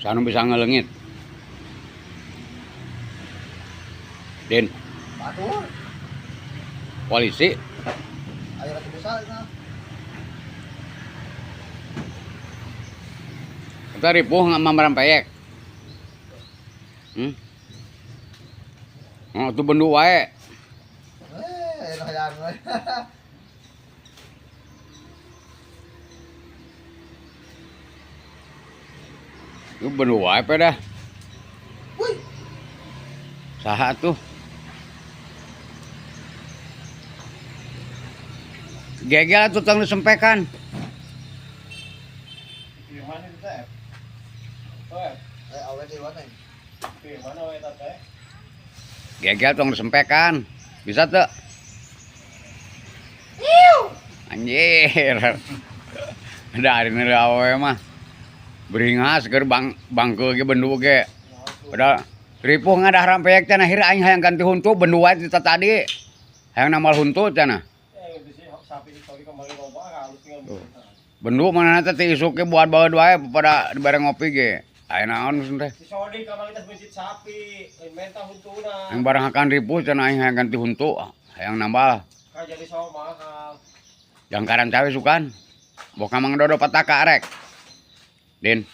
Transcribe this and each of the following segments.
Sanu bisa ngeleungit. Din, Batur. Polisi. Ayo ratu besar itu. Kita ripuh nggak peyek. Oh, itu bendu wae. Eh, enak ya. Itu bendu wae dah. Wih. Saha tuh? Gegel atuh tong disempekan. Mana itu teh? Eh, Eh, awe di mana? di mana we teh? Gegel tong disempekan. Bisa tuh? Anjir. Ada hari ini awe mah. Beringas keur bang bangke ge bendu ge. Padahal ripuh ngadah rampeyek teh akhirnya aing hayang ganti huntu bendu wae ti tadi. Hayang namal huntu cenah. Eh, bisi sapi itu kembali loba halus tinggal. Bendu mana teh ti isuk ge buat baeud wae pada dibere ngopi ge. Aya naon teh. Si Sodi kamari teh mencit sapi, lain menta huntuna. Yang barang akan ripuh cenah aing hayang ganti huntu, hayang nambal. Ka jadi so mahal. Jangkaran cawe sukan. Boka Mang Dodo pataka arek. Din,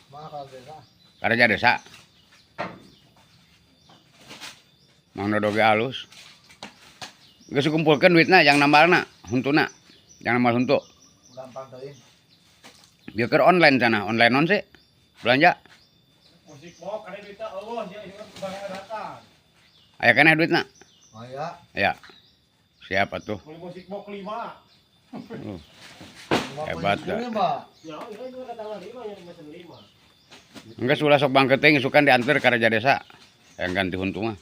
Mahal desa. karaja desa. Mang Dodo ge alus. Geus kumpulkeun duitna yang nambalna, huntuna. Yang nambal huntu. Gampang teuing. Bieu keur online cenah, online non sih? Belanja. Musik mau karena duitna eueuh sia ieu barang datang. Aya keneh duitna? Oh ya. Ya. Siapa tuh? Beli musik box 5. Hebat, dah. Ya, itu juga tanggal 5 yang mesin 5. Enggak sulah sok bangke teh sukan diantar ka raja desa. Yang ganti huntu mah.